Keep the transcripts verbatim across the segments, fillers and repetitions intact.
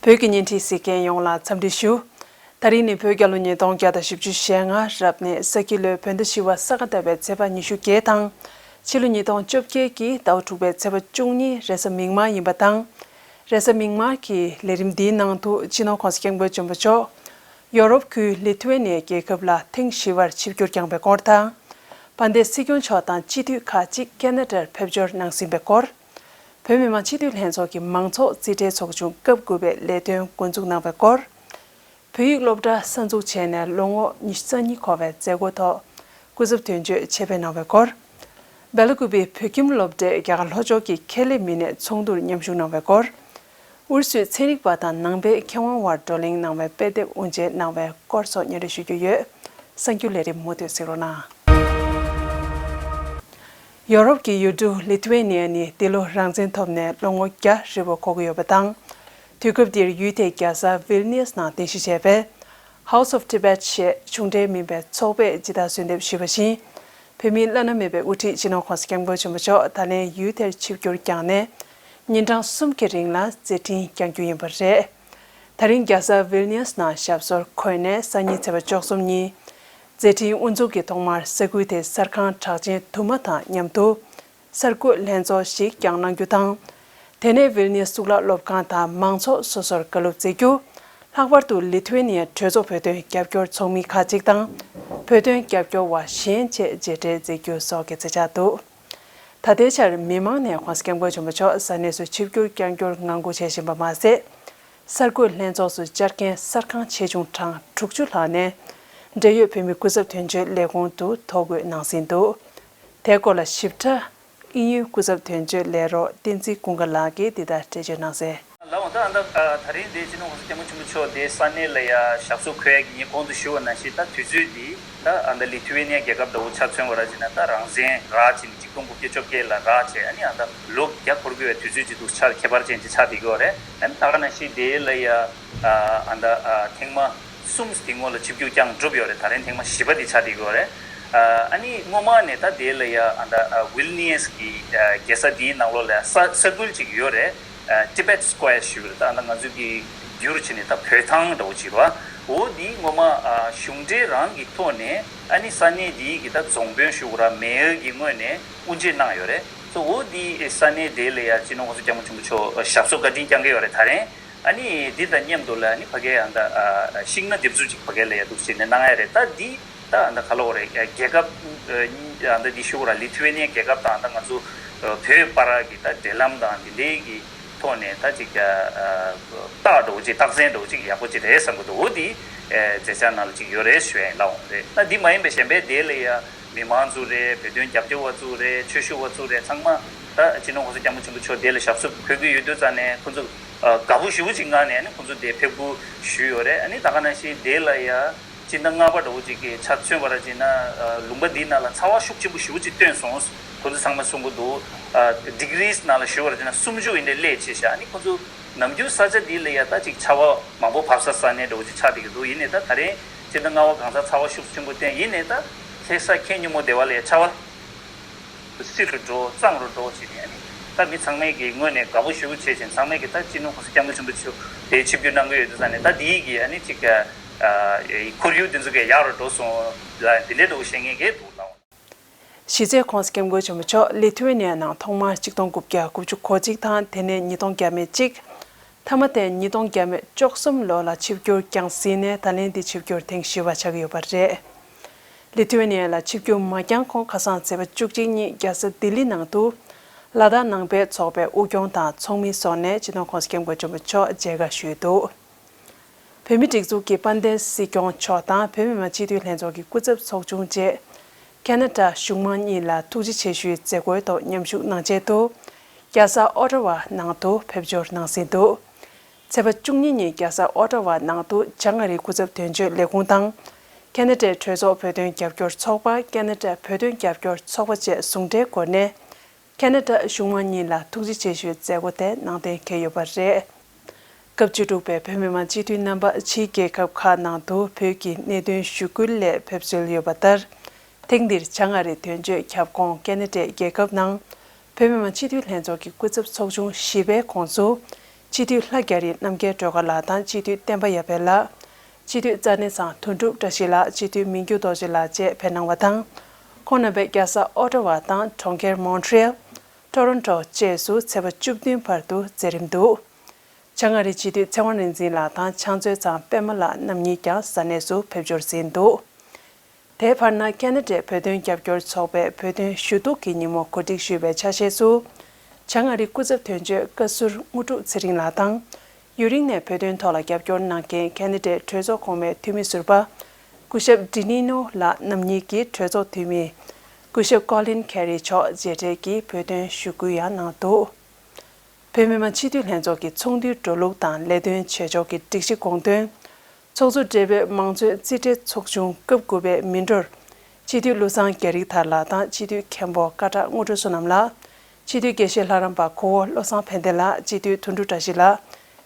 བོད་ཀྱི་བརྙན་འཕྲིན་གཟིགས་མཁན་ཡོངས་ལ་འཚམས་འདྲི་ཞུ། ད་རིང་ནི་བོད་རྒྱལ་ལོ་ཉིས་སྟོང་བརྒྱ་དང་བཞི་བཅུ་ཞེ་ལྔ་རབ་གནས་ས་ཁྱི་ལོའི་བོད་ཟླ་བཞི་པ་ས་ག་ཟླ་བའི་ཚེས་པ་ཉི་ཤུ་བརྒྱད་དང་། ཕྱི་ལོ་ཉིས་སྟོང་བཅོ་བརྒྱད་ཀྱི་ཟླ་བ་དྲུག་པའི་ཚེས་པ་བཅུ་གཉིས་རེས་གཟའ་མིག་དམར་ཡིན་པ་དང་། རེས་གཟའ་མིག་དམར་གྱི་ལས་རིམ་འདིའི་ནང་དུ་སྤྱི་ནོར་༸གོང་ས་༸སྐྱབས་མགོན་ཆེན་པོ་མཆོག་ཡོ་རོབ་ཁུལ་ལི་ཐུ་ཝེ་ནི་ཡ་རྒྱལ་ཁབ་ལ་ཐེངས་བཞི་པར་ཆིབས་བསྒྱུར་བསྐྱངས་པའི་སྐོར་དང་། དཔལ་ལྡན་སྲིད་སྐྱོང་མཆོག་དང་སྤྱི་འཐུས་ཁག་ཅིག་ཁེ་ན་ཌར་ཕེབས་འབྱོར་གནང་ཟིན་པའི་སྐོར། བོད་མི་མང་སྤྱི་འཐུས་ལྷན་ཚོགས་ཀྱི་མང་ཚོགས་རྩིས་ཁྲའི་ཚོགས་ཆུང་སྐབས་དགུ་པའི་ལས་དོན་འགོ་འཛུགས་གནང་བའི་སྐོར། བོད་ཡིག་སློབ་གྲྭ་གསར་འཛུགས་བྱས་ནས་ལོ་ངོ་ཉི་ཤུ་རྩ་གཉིས་འཁོར་བའི་མཛད་སྒོའི་ཐོག་སྐུ་ཚབ་དོན་གཅོད་ཆེད་ཕེབས་གནང་བའི་སྐོར། སྦེལ་ཀུ་པེའི་བོད་ཁྱིམ་སློབ་གྲྭའི་རྒྱ་གར་ལྷོ་ཕྱོགས་ཀྱི་ཁེ་ལས་མི་སྣའི་ཚོགས་འདུར་མཉམ་ཞུགས་གནང་བའི་སྐོར། ཨུ་རུ་སུའི་ཚན་རིག་པ་དང་ནང་པའི་མཁས་དབང་དབར་བགྲོ་གླེང་གནང་བའི་དཔེ་དེབ་དབུ་འབྱེད་གནང་བའི་སྐོར་སོགས་སྙན་སྒྲོན་ཞུ་རྒྱུ་ཡོད། གསར་འགྱུར་ལས་རིམ་མུ་མཐུད་གཟིགས་རོགས་གནང་། ཡོ་རོབ་ཀྱི་ཡུལ་གྲུ་ལི་ཐུ་ཝེ་ནི་ཡ་ནི་འདི་ལོ་རང་བཙན་ཐོབ་ནས་ལོ་ངོ་བརྒྱ་རིལ་བོ་འཁོར་གྱི་ཡོད་པ་དང་། དུས་སྐབས་འདིར་ཡུལ་དེའི་རྒྱལ་ས་ཝིལ་ནིས་ནང་རྟེན་གཞི་བྱས་པའི་House of Tibet ཞེས་གཞུང་འབྲེལ་མིན་པའི་ཚོགས་པས་ཇི་ལྟར་གསོལ་འདེབས་ཞུས་པ་བཞིན། བོད་མིའི་བླ་ན་མེད་པའི་དབུ་ཁྲིད་སྤྱི་ནོར་༸གོང་ས་༸སྐྱབས་མགོན་ཆེན་པོ་མཆོག་ད་ལན་ཡུལ་དེར་ཆིབས་བསྒྱུར་བསྐྱངས་ནས། ཉིན་གྲངས་གསུམ་གྱི་རིང་ལ་མཛད་འཕྲིན་བསྐྱང་རྒྱུ་ཡིན་པ་རེད། ད་རིང་རྒྱལ་ས་ཝིལ་ནིས་ནང་ཞབས་སོར་འཁོད་ནས་སང་ཉིན་ཚེས་པ་བཅུ་གསུམ་ཉིན། མཛད་འཕྲིན་དབུ་འཛུགས་ཀྱི་ཐོག་མར་ས་ཁུལ་དེའི་གསར་ཁང་གྲགས་ཅན་དུ་མ་དང་མཉམ་དུ། གསར་འགོད་ལྷན་ཚོགས་ཤིག་ཀྱང་གནང་རྒྱུ་དང་། དེ་ནས་ཝིལ་ནིས་གཙུག་ལག་སློབ་ཁང་དང་མང་ཚོགས་སོ་སོར་བཀའ་སློབ་སྩལ་རྒྱུ། ལྷག་པར་དུ་ལི་ཐུ་ཝེ་ནི་ཡ་གྲོས་ཚོགས་བོད་དོན་རྒྱབ་སྐྱོར་ཚོགས་མི་ཁག་ཅིག་དང་། བོད་དོན་རྒྱབ་སྐྱོར་བ་གཞན་བཅས་མཇལ་འཕྲད་མཛད་རྒྱུ་སོགས་ཀྱི་མཛད་འཆར་འདུག་ད་ལྟའི་ཆར་མི་མང་ནས་༸གོང་ས་༸སྐྱབས་མགོན་ཆེན་པོ་མཆོག་ས་གནས་སུ་ཆིབས་བསྒྱུར་བསྐྱང་རྒྱུར་ངང་སྒུག་བྱེད་བཞིན་པ་མ་ཟད། གསར་འགོད་ལྷན་ཚོགས་སུ་བཅར་མཁན་གསར་ཁང་ཆེ་ཆུང་གྲངས་དྲུག་ཅུ་ལྷག་ནས་འབྲེལ་ཡོད་བོད་མི་སྐུ་ཚབ་དོན་གཅོད་ལས་ཁུངས་དུ་ཐོ་འགོད་གནང་ཟིན་འདུག་དེའི་སྐོར་ལ་ཞིབ་ཕྲ་དབྱིན་ཡུལ་སྐུ་ཚབ་དོན་གཅོད་ལས་རོགས་བསྟན་འཛིན་ཀུན་དགའ་ལགས་ཀྱིས་འདི་ལྟར་འགྲེལ་བརྗོད་གནང་གསལ། ལགས་འོང་། ད་ཨ་ད་ཨ་ད་རིང་འདི་སྤྱི་ནོར་༸གོང་ས་༸སྐྱབས་མགོན་ཆེན་པོ་མཆོག་འདི་ས་གནས་ལ་ཡ་ཞབས་སོར་འཁོད་ཡ་གི་ངས་གོང་དུ་ཞུ་བ་ནང་བཞིན་ད་དུས་ཚོད་འདི་ད་ཨ་ད་ལི་ཐུ་ཝེ་ནི་ཡ་རྒྱལ་ཁབ་འདྲ་བོ་ཆ་མཚོན་པ་ར་བྱས་ན་ད་རང་བཙན་རག་བྱས་ནས་ཆིག་སྟོང་དགུ་བརྒྱ་བཅོ་བརྒྱད་ལ་རག་བྱས། ཨ་ནི་ཨ་ད་ལོ་བརྒྱ་འཁོར་དགོས་པའི་དུས་ཚོད་ཅིག་འདུག་ཆ་ཁྱད་པར་ཅན་ཅིག་ཆགས་བསྡད་ཀྱི་ཡོད་རེད། ཨ་ནི་ད་ག་ནང་བཞིན་དེ་ལ་ཡ་ཨ་ཨ་ད་ཨ་ཐེངས་མ་གསུམ་དེ་སྔོན་ལ་ཆིབས་བསྒྱུར་བསྐྱངས་གྲུབ་ཡོད་རེད། ད་རིང་ཐེངས་མ་བཞི་པ་དེ་ཆགས་བསྡད་ཀྱི་ཡོད་རེད། ཨ་ནི་སྔོན་མ་ནས་ད་དེ་ལ་ཡ་ཨ་ད་ཨ་ཝིལ་ནི་ཡས་ཀྱི་ཨ་རྒྱལ་ས་དེའི་ནང་ལོགས་ལ་ས་ས་ཁུལ་ཅིག་ཡོད་རེད། ཨ་Tibet Square ཞུ་བ་རེད། ད་ཨ་ད་ང་ཚོའི་གི་བསྒྱུར་བྱས་ནས་ད་བོད་ཐང་འདྲ་བོ་ཅིག་རེད་བ། འོ་དེ་སྔོན་མ་ཨ་གཞུང་འབྲེལ་རང་གི་ཐོག་ནས་ཨ་ནི་ས་གནས་དེའི་གི་ད་རྫོང་དཔོན་ཞུ་བ་ར་མེ་ཡར་གི་ངོས་ནས་དབུ་འབྱེད་གནང་ཡོད་རེད། སོ་འོ་དེ་ས་གནས་དེ་ལ་ཡ་སྤྱི་ནོར་༸གོང་ས་༸སྐྱབས་མགོན་ཆེན་པོ་མཆོག་ཞབས་སོར་བཀའ་དྲིན་བསྐྱངས་ཀྱི་ཡོད་རེད། ད་རིང་ཨ་ནི་འདི་དང་མཉམ་དུ་ལ་ཨ་ནི་ཕ་གའི་ཨ་ད་ཨ་ཤིང་ནགས་འདེབས་འཛུགས་ཅིག་ཕ་གའི་ལ་ཡ་འདུག་བྱས་ནས་གནང་ཡ་རེད། ད་འདི་ད་ཨ་ད་ག་ལ་འོ་རེད། རྒྱལ་ཁབ་ཨ་ད་འདི་ཞུ་བ་ར་ལི་ཐུ་ཝེ་ནི་ཡ་རྒྱལ་ཁབ་དང་ཨ་ད་ང་ཚོ་བོད་བར་གྱི་ད་འབྲེལ་ལམ་དང་འདི་འདྲའི་གི་ཐོག་ནས་ད་ཅིག་ཨ་རྟགས་འདྲ་བོ་ཅིག་རྟགས་མཚན་འདྲ་བོ་ཅིག་ཡག་པོ་ཅིག་རེད་བསམ་གི་འདུག་འོ་འདི་ཨ་མཛད་འཆར་ནང་ལ་ཅིག་ཡོད་རེད་ཞུ་ཡ་ཡིན། ལགས་འོང་རེད། ད་འདི་མ་ཡིན་པའི་གཞན་པའི་དེ་ལ་ཡ་མི་མང་ཚོ་རེད། བོད་དོན་རྒྱབ་སྐྱོར་བ་ཚོ་རེད། ཆོས་ཞུ་བ་ཚོ་རེད། ཚང་མ་ད་སྤྱི་ནོར་༸གོང་ས་༸སྐྱབས་མགོན་ཆེན་པོ་མཆོག་དེ་ལ་ཞབས་སོར་འཁོད་ཀྱི་ཡོད་དུས་ཙང་ནས་ཁོང་ཚོ་ཨ་དགའ་པོ་ཞེ་པོ་ཅིག་ངང་ནས་ཨ་ནི་ཁོང་ཚོ་དེ་ཕེབས་སྒུག་ཞུས་ཡོད་རེད། ཨ་ནི་ད་ག་ནང་བཞིན་དེ་ལ་ཡ་སྤྱི་ཟླ་ལྔ་པ་འདྲ་བོ་ཅིག་གི་ཆ་མཚོན་པ་ར་བྱས་ན་ཨ་ལུང་པ་འདིའི་ནང་ལ་ཚ་བ་ཤུགས་ཆེན་པོ་ཞེ་པོ་ཅིག་བཏོན་སོང་། ཁོང་ཚོ་ཚང་མ་གསུང་གི་འདུག་ཨ་ཌི་གི་རིས་ནང་ལ་ཞུ་བ་ར་བྱས་ན་སུམ་ཅུ་ཡིན་དེ་སླེབས་ཆེ་ཤག་ཨ་ནི་ཁོང་ཚོ་ནམ་རྒྱུན་ས་ཆ་འདི་ལ་ཡ་ད་ཅིག་ཆར་པ་མང་པོ་བབས་ས་ས་གནས་འདྲ་བོ་ཅིག་ཆགས་བསྡད་ཀྱི་འདུག་ཡིན་ནའི་ད་ད་རིང་སྤྱི་ཟླ་ལྔ་པ་གང་ཟག་ཚ་བ་ཤུགས་ཆེན་པོ་བསྟན། ཡིན་ནའི་ད་ལྷ་ས་ཁྱེད་སྙིང་མོ་སྡེ་བ་ལ་ཡ་ཆར་པ་བསིལ་རུ་འགྲོ། གཙང་རུ་འགྲོ་བྱས་ནས་ཨ་ནི་ད་མི་ཚང་མས་ཀྱི་ངོས་ནས་དགའ་པོ་ཞེ་པོ་བྱས་ཤིང་། ཚང་མས་ཀྱི་ད་སྤྱི་ནོར་༸གོང་ས་༸སྐྱབས་མགོན་ཆེན་པོ་མཆོག་དེ་ཆིབས་བསྒྱུར་གནང་གི་ཡོད་དུས་ཙང་ནས་ད་འདི་ཡི་གི་ཨ་ནི་ཅིག་ཨ་ཁོར་ཡུག་འདི་ཚོ་གི་ཡག་རུ་འགྲོ་སོང་ལ་འདི་འདྲའི་འདྲ་བོ་བཤད་མཁན་གྱི་འདུག་ལགས། གཞི་རྩའི་༸གོང་ས་༸སྐྱབས་མགོན་ཆེན་པོ་མཆོག་ལི་ཐུ་ཝེ་ནི་ཡ་ནང་ཐོག་མར་ཆིག་སྟོང་དགུ་བརྒྱ་དགུ་བཅུ་གོ་གཅིག་དང་དེ་ནས་ཉིས་སྟོང་བརྒྱ་མེད་གཅིག་མཐའ་མ་དེ་ཉིས་སྟོང་བརྒྱ་མེད་བཅུ་གསུམ་ལོ་ལ་ཆིབས་བསྒྱུར་བསྐྱངས་ཟིན་ནས་ད་ལན་འདི་ཆིབས་བསྒྱུར་ཐེངས་བཞི་པ་ཆགས་ཀྱི་ཡོད་པ་རེད། ལི་ཐུ་ཝེ་ནི་ཡ་ལ་ཆིབས་བསྒྱུར་མ་བསྐྱངས་གོང་ཁ་སང་ཚེས་པ་བཅུ་གཅིག་ཉིན་རྒྱལ་ས་ལྡི་ལི་ནང་དུ་ལ་དྭགས་ནང་པའི་ཚོགས་པའི་དབུ་སྐྱོང་དང་ཚོགས་མི་སོགས་ནས་སྤྱི་ནོར་༸གོང་ས་༸སྐྱབས་མགོན་ཆེན་པོ་མཆོག་མཇལ་ཁ་ཞུས་འདུག་བོད་མིའི་སྒྲིག་འཛུགས་ཀྱི་དཔལ་ལྡན་སྲིད་སྐྱོང་མཆོག་དང་བོད་མི་མང་སྤྱི་འཐུས་ལྷན་ཚོགས་ཀྱི་སྐུ་ཚབ་ཚོགས་ཆུང་བཅས་ཁེ་ན་ཌ་གཞུང་མང་གཉིས་ལ་ཐུགས་རྗེ་ཆེ་ཞུའི་མཛད་སྒོའི་ཐོག་མཉམ་ཞུགས་གནང་ཆེད་དུ། རྒྱལ་ས་ཨོ་ཊ་ཝ་ནང་དུ་ཕེབས་འབྱོར་གནང་ཟིན་འདུག་ཚེས་པ་བཅུ་གཉིས་ཉིན་རྒྱལ་ས་ཨོ་ཊ་ཝ་ནང་དུ་བྱང་ཨ་རིའི་སྐུ་ཚབ་དོན་གཅོད་ལས་ཁུངས་དང་། ཁེ་ན་ཌའི་གྲོས་ཚོགས་བོད་དོན་རྒྱབ་སྐྱོར་ཚོགས་པ། ཁེ་ན་ཌ་བོད་དོན་རྒྱབ་སྐྱོར་ཚོགས་པ་བཅས་ཟུང་འབྲེལ་སྒོ་ནས། ཁེ་ན་ཌ་གཞུང་མང་གཉིས་ལ་ཐུགས་རྗེ་ཆེ་ཞུའི་མཛད་སྒོ་དེ་གནང་གཏན་འཁེལ་ཡོད་པ་རེད། སྐབས་བཅུ་དྲུག་པའི་བོད་མི་མང་སྤྱི་འཐུས་རྣམ་པ་ཕྱིའི་རྒྱལ་ཁབ་ཁག་ནང་དུ་བོད་ཀྱི་གནད་དོན་ཞུ་སྐུལ་སླད་ཕེབས་འབྱོར་ཡོད་པ་ལྟར། ཐེངས་འདིར་བྱང་ཨ་རིའི་དོན་གཅོད་ཁྱབ་ཁོངས་ཁེ་ན་ཌའི་རྒྱལ་ཁབ་ནང་བོད་མི་མང་སྤྱི་འཐུས་ལྷན་ཚོགས་ཀྱི་སྐུ་ཚབ་ཚོགས་ཆུང་བཞི་པའི་ཁོངས་སུ། སྤྱི་འཐུས་ལྷ་རྒྱ་རི་རྣམ་རྒྱལ་སྒྲོལ་དཀར་ལགས་དང་སྤྱི་འཐུས་བསྟན་པ་ཡར་འཕེལ་ལགས། སྤྱི་འཐུས་རྩ་གནས་ཚང་དོན་གྲུབ་བཀྲ་ཤིས་ལགས། སྤྱི་འཐུས་མི་འགྱུར་རྡོ་རྗེ་ལགས་བཅས་ཕེབས་གནང་བ་དང་། ཁོང་རྣམ་པས་རྒྱལ་ས་ཨོ་ཊ་ཝ་དང་གྲོང་ཁྱེར་མོན་ཊི་རི་ཡལ། ཊོ་རོན་ཊོ་བཅས་སུ་ཚེས་པ་བཅུ་བདུན་བར་དུ་མཛད་རིམ་འདུག་བྱང་ཨ་རིའི་སྤྱི་འཐུས་ཚེ་དབང་རིག་འཛིན་ལགས་དང་ཕྱག་མཛོད་ཚང་པད་མ་ལགས་རྣམ་གཉིས་ཀྱང་ས་གནས་སུ་ཕེབས་འབྱོར་ཟིན་འདུག་དེའི་བར་ན་ཁེ་ན་ཌའི་བོད་དོན་རྒྱབ་སྐྱོར་ཚོགས་པས་བོད་དོན་ཞུ་གཏུག་གི་ཉིན་མོ་གོ་སྒྲིག་ཞུས་པའི་ཆ་ཤས་སུ། བྱང་ཨ་རིའི་སྐུ་ཚབ་དོན་གཅོད་བཀའ་ཟུར་དངོས་གྲུབ་ཚེ་རིང་ལགས་དང་། ཡུན་རིང་ནས་བོད་དོན་ཐོག་ལ་རྒྱབ་སྐྱོར་གནང་མཁན་ཁེ་ན་ཌའི་གྲོས་ཚོགས་གོང་མའི་འཐུས་མི་ཟུར་པ། སྐུ་ཞབས་ཌི་ནི་ནོ་ལགས་རྣམ་གཉིས་ཀྱིས་གྲོས་ཚོགས་འཐུས་མི། སྐུ་ཞབས་ཀོ་ལིན་ཁེ་རི་མཆོག་མཇལ་འཕྲད་ཀྱིས་བོད་དོན་ཞུ་སྐུལ་ཡང་གནང་འདུག་བོད་མི་མང་སྤྱི་འཐུས་ལྷན་ཚོགས་ཀྱི་ཚོགས་འདུའི་འགྲོ་ལུགས་དང་ལས་དོན་བྱེད་ཕྱོགས་ཀྱི་སྒྲིག་གཞི་དགོངས་དོན། ཚོགས་གཙོ་སྦྲེལ་པོས་མང་གཙོའི་རྩིས་ཁྲའི་ཚོགས་ཆུང་སྐབས་དགུ་པའི་མི་འགྲོར། སྤྱི་འཐུས་བློ་བཟང་རྒྱ་རིག་ཐར་ལགས་དང་སྤྱི་འཐུས་མཁན་པོ་ཀ་བྲག་དངོས་གྲུབ་བསོད་ནམས་ལགས། སྤྱི་འཐུས་དགེ་བཤེས་ལྷ་རམས་པ་གོ་བོ་བློ་བཟང་ཕན་བདེ་ལགས། སྤྱི་འཐུས་དོན་གྲུབ་བཀྲ་ཤིས་ལགས།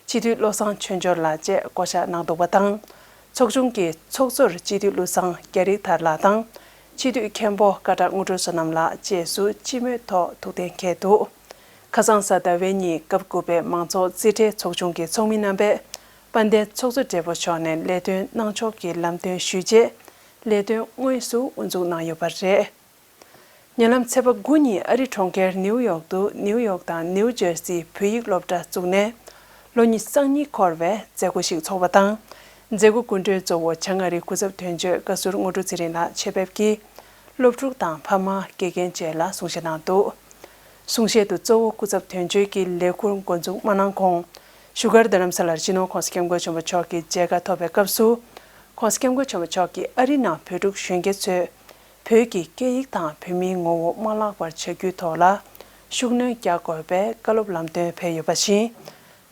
སྤྱི་འཐུས་བློ་བཟང་ཆོས་འབྱོར་ལགས་བཅས་བསྐོ་གཞག་གནང་འདུག་པ་དང་། ཚོགས་ཆུང་གི་ཚོགས་གཙོར་སྤྱི་འཐུས་བློ་བཟང་རྒྱ་རིག་ཐར་ལགས་དང་། སྤྱི་འཐུས་མཁན་པོ་ཀ་བྲག་དངོས་གྲུབ་བསོད་ནམས་ལགས་བཅས་སུ་སྤྱི་མོས་ཐོག་ཐུགས་གཏན་འཁེལ་འདུག་ཁ་སང་གཟའ་ཟླ་བའི་ཉིན་སྐབས་དགུ་པའི་མང་ཚོགས་རྩིས་ཁྲའི་ཚོགས་ཆུང་གི་ཚོགས་མི་རྣམ་པས་དཔལ་ལྡན་ཚོགས་གཙོ་སྦྲེལ་པོ་མཆོག་ནས་ལས་དོན་གནང་ཕྱོགས་ཀྱི་ལམ་སྟོན་ཞུས་རྗེས། ལས་དོན་དངོས་སུ་དབུ་འཛུགས་གནང་ཡོད་པ་རེད། ཉེ་ལམ་ཚེས་པ་དགུ་ཉིན་ཨ་རི་གྲོང་ཁྱེར་ནིའུ་ཡོག་ཏུ་ནིའུ་ཡོག་དང་ནིའུ་ཇར་སིའི་བོད་ཡིག་སློབ་གྲྭ་བཙུགས་ནས་ལོ་ཉི་ཤུ་རྩ་གཉིས་འཁོར་བའི་མཛད་སྒོ་ཞིག་འཚོགས་པ་དང་། མཛད་སྒོ་སྐུ་མགྲོན་གཙོ་བོ་བྱང་ཨ་རིའི་སྐུ་ཚབ་དོན་གཅོད་བཀའ་ཟུར་དངོས་གྲུབ་ཚེ་རིང་ལགས་ཆེད་ཕེབས་ཀྱིས་སློབ་ཕྲུག་དང་ཕ་མ་དགེ་རྒན་བཅས་ལ་གསུང་བཤད་གནང་འདུག་གསུང་བཤད་དུ་གཙོ་བོ་སྐུ་ཚབ་དོན་གཅོད་ཀྱིས་ལས་འཁུར་འགོ་འཛུགས་མ་གནང་གོང་། བཞུགས་སྒར་རྡ་རམ་ས་ལར་སྤྱི་ནོར་༸གོང་ས་༸སྐྱབས་མགོན་ཆེན་པོ་མཆོག་གི་མཇལ་ཁ་ཐོབ་པའི་སྐབས་སུ། ༸གོང་ས་༸སྐྱབས་མགོན་ཆེན་པོ་མཆོག་གིས་ཨ་རིའི་ནང་བོད་ཕྲུག་གཞོན་སྐྱེས་ཚོས་བོད་ཀྱི་སྐད་ཡིག་དང་བོད་མིའི་ངོ་བོ་མ་བརླག་པར་བྱ་རྒྱུའི་ཐོག་ལ་ཤུགས་སྣོན་རྒྱག་དགོས་པའི་བཀའ་སློབ་ལམ་སྟོན་ཕེབས་ཡོད་པ་བཞིན།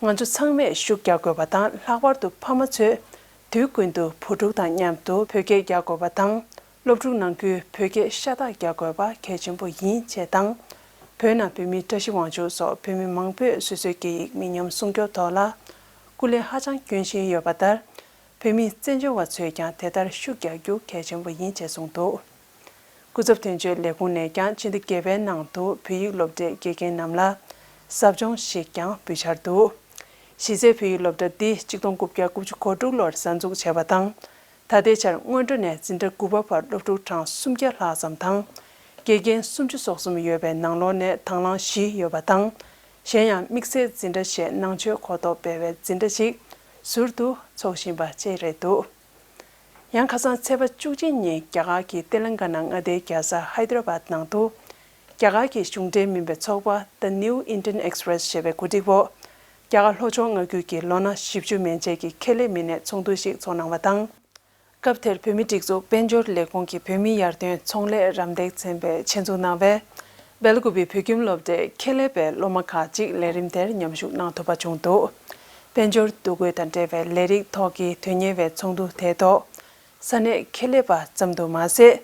ང་ཚོ་ཚང་མས་ཤུགས་རྒྱག་དགོས་པ་དང་། ལྷག་པར་དུ་ཕ་མ་ཚོས་དུས་ཀུན་ཏུ་བུ་ཕྲུག་དང་མཉམ་དུ་བོད་སྐད་རྒྱག་དགོས་པ་དང་། སློབ་ཕྲུག་ནང་ཁུལ་བོད་སྐད་ཤ་སྟག་རྒྱག་དགོས་པ་གལ་ཆེན་པོ་ཡིན་ཅེས་དང་། བོད་ནང་བོད་མིའི་བཀྲ་ཤིས་དབང་ཕྱུག་སོགས་བོད་མི་མང་པོས་སོ་སོའི་སྐད་ཡིག་མི་ཉམས་སྲུང་སྐྱོབ་ཐོག་ལ་སྐུ་ལས་ཧ་ཅང་སྐྱོན་བཞིན་ཡོད་པ་ལྟར། བོད་མིའི་བཙན་བྱོལ་བ་ཚོས་ཀྱང་དེ་ལྟར་ཤུགས་རྒྱག་རྒྱུ་གལ་ཆེན་པོ་ཡིན་ཅེས་གསུངས་འདུག་སྐུ་ཚབ་དོན་གཅོད་ལས་ཁུངས་ནས་ཀྱང་ཕྱི་ཟླ་བརྒྱད་པའི་ནང་དུ་བོད་ཡིག་སློབ་གྲྭའི་དགེ་རྒན་རྣམས་ལ་ཟབ་སྦྱོང་ཞིག་ཀྱང་འབུལ་འཆར་འདུག་གཞི་རྩའི་བོད་ཡིག་སློབ་གྲྭ་འདི་གཅིག་སྟོང་དགུ་བརྒྱ་དགུ་བཅུ་གོ་དྲུག་ལོར་གསར་འཛུགས་བྱས་པ་དང་། ད་ལྟའི་ཆར་སྔོན་འགྲོ་ནས་འཛིན་གྲྭ་དགུ་པ་བར་སློབ་ཕྲུག་གྲངས་སུམ་བརྒྱ་ལྷག་ཙམ་དང་། དགེ་རྒན་སུམ་ཅུ་སོ་གསུམ་ཡོད་པའི་ནང་ལོགས་ནས་དང་བླངས་བཞི་ཡོད་པ་དང་། གཞན་ཡང་དམིགས་བསལ་འཛིན་གྲྭ་ཞེས་ནང་ཆོས་གོ་རྟོགས་སྤེལ་བའི་འཛིན་གྲྭ་ཞིག་ཟུར་དུ་འཚོགས་བཞིན་པ་བཅས་རེད་འདུག་ཡང་ཁ་སང་ཚེས་པ་བཅུ་གཅིག་ཉིན་རྒྱ་གར་གྱི་ཏེ་ལང་ག་ན་མངའ་སྡེའི་རྒྱལ་ས་ཧའི་དྲ་བཱད་ནང་དུ། རྒྱ་གར་གྱི་གཞུང་འབྲེལ་མིན་པའི་ཚོགས་པ་The New Indian Express ཞེས་པའི་གོ་སྒྲིག་འོག་རྒྱ་གར་ལྷོ་ཕྱོགས་མངའ་ཁུལ་གྱི་ལོ་ན་བཞི་བཅུ་མན་ཆད་ཀྱི་ཁེ་ལས་མི་སྣས་ཚོགས་འདུ་ཞིག་འཚོགས་གནང་བ་དང་། སྐབས་དེར་བོད་མིའི་སྒྲིག་འཛུགས་དཔལ་འབྱོར་ལས་ཁུངས་ཀྱི་བོད་མིའི་ཡར་ཐོན་ཚོང་ལས་རམ་འདེགས་ཚན་པས་ཆེད་འཛུགས་གནང་བའི་སྦེལ་ཀོབ་བོད་ཁྱིམ་སློབ་གྲྭའི་ཁེ་ལས་པའི་སློབ་མ་ཁག་ཅིག་ལས་རིམ་དེར་མཉམ་ཞུགས་གནང་ཐུབ་པ་བྱུང་འདུག་དཔལ་འབྱོར་འདུ་འགོད་དང་འབྲེལ་བའི་ལས་རིགས་ཐོག་གི་དོན་གཉེར་བའི་ཚོགས་འདུ་དེའི་ཐོག་ས་གནས་ཁེ་ལས་པ་ཙམ་དུ་མ་ཟད།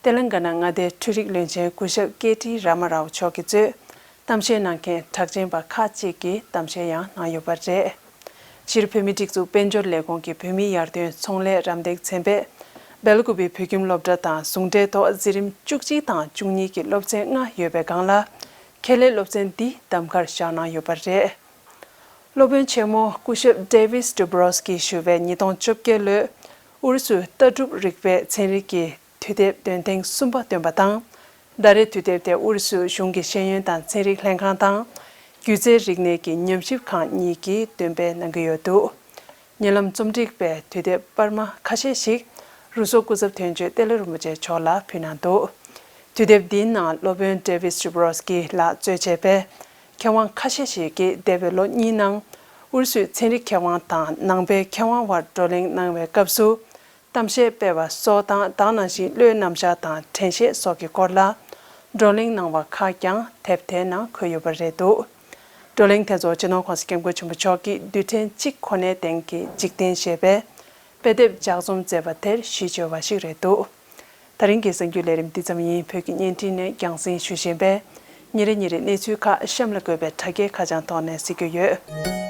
ཏེ་ལང་ག་ན་མངའ་སྡེའི་འཕྲུལ་རིག་བློན་ཆེན་སྐུ་ཞབས་ཀེ་ཏི་ར་མ་རའོ་མཆོག་གིས་གཙོས་གཏམ་བཤད་གནང་མཁན་གྲགས་ཅན་པ་ཁག་ཅིག་གིས་གཏམ་བཤད་ཡང་གནང་ཡོད་པ་རེད། སྤྱིར་བོད་མིའི་སྒྲིག་འཛུགས་དཔལ་འབྱོར་ལས་ཁུངས་ཀྱི་བོད་མིའི་ཡར་ཐོན་ཚོང་ལས་རམ་འདེགས་ཚན་པས་སྦེལ་ཀོབ་བོད་ཁྱིམ་སློབ་གྲྭ་དང་ཟུང་འབྲེལ་ཐོག་འཛིན་རིམ་བཅུ་གཅིག་དང་བཅུ་གཉིས་ཀྱི་སློབ་ཚན་ལྔ་ཡོད་པའི་སྒང་ལ་ཁེ་ལས་སློབ་ཚན་འདི་གདམ་ཁར་བཞག་གནང་ཡོད་པ་རེད། སློབ་དཔོན་ཆེན་མོ་སྐུ་ཞབས་David Dobzhansky་ཞུ་བས་ཉིས་སྟོང་བཅོ་བརྒྱད་ལོའི་ཨུ་རུ་སུའི་ལྟ་གྲུབ་རིག་པའི་ཚན་རིག་གི་དུས་དེབ་འདོན་ཐེངས་གསུམ་པ་བཏོན་པ་དང་། ཟླ་རེའི་དུས་དེབ་དེ་ཨུ་རུ་སུའི་གཞུང་གི་ཤེས་ཡོན་དང་ཚན་རིག་ལྷན་ཁང་དང་། སྒྱུ་རྩལ་རིག་གནས་ཀྱི་ཉམས་ཞིབ་ཁང་གཉིས་ཀྱིས་འདོན་སྤེལ་གནང་གི་ཡོད་འདུག་ཉེ་ལམ་རྩོམ་སྒྲིག་པས་དུས་དེབ་སྤར་མ་ཁ་ཤས་ཤིག་རུ་སོག་སྐུ་ཚབ་དོན་གཅོད་ཏེ་ལོ་རིན་པོ་ཆེ་མཆོག་ལ་ཕུལ་གནང་འདུག་དུས་དེབ་འདིའི་ནང་སློབ་དཔོན་David Dobzhansky་ལགས་གཙོས་བྱས་པའི་མཁས་དབང་ཁ་ཤས་ཤིག་གིས་འདས་པའི་ལོ་གཉིས་ནང་ཨུ་རུ་སུའི་ཚན་རིག་མཁས་དབང་དང་ནང་པའི་མཁས་དབང་བར་བགྲོ་གླེང་གནང་བའི་སྐབས་སུ། གཏམ་བཤད་སྤེལ་བ་སོགས་དང་དེ་ནང་བཞིན་བློའི་རྣམ་གཞག་དང་དྲན་ཤེས་སོགས་ཀྱི་སྐོར་ལ་བགྲོ་གླེང་གནང་བ་ཁག་ཀྱང་དེབ་དེའི་ནང་འཁོད་ཡོད་པ་རེད་འདུག་བགྲོ་གླེང་དེ་ཚོ་སྤྱི་ནོར་༸གོང་ས་༸སྐྱབས་མགོན་ཆེན་པོ་མཆོག་གིས་རྡུལ་ཕྲན་གཅིག་གོ་གནས་ལྡན་གྱི་འཇིག་རྟེན་ཞེས་པའི་དཔེ་དེབ་ལྗགས་རྩོམ་མཛད་པ་དེར་གཞི་བཅོལ་བ་ཞིག་རེད་འདུག་ད་རིང་གི་གསར་འགྱུར་ལས་རིམ་འདི་ཙམ་ཡིན། བོད་ཀྱི་བརྙན་འཕྲིན་ནས་རྒྱང་སྲིང་ཞུ་བཞིན་པས། ཉིན་རེ་ཉིན་རེ་གནས་ཚུལ་ཁག་གཤམ་ལ་འགོད་པའི་དྲ་རྒྱའི་ཁ་བྱང་ཐོག་ནས་གཟིགས་རྒྱུ་ཡོད།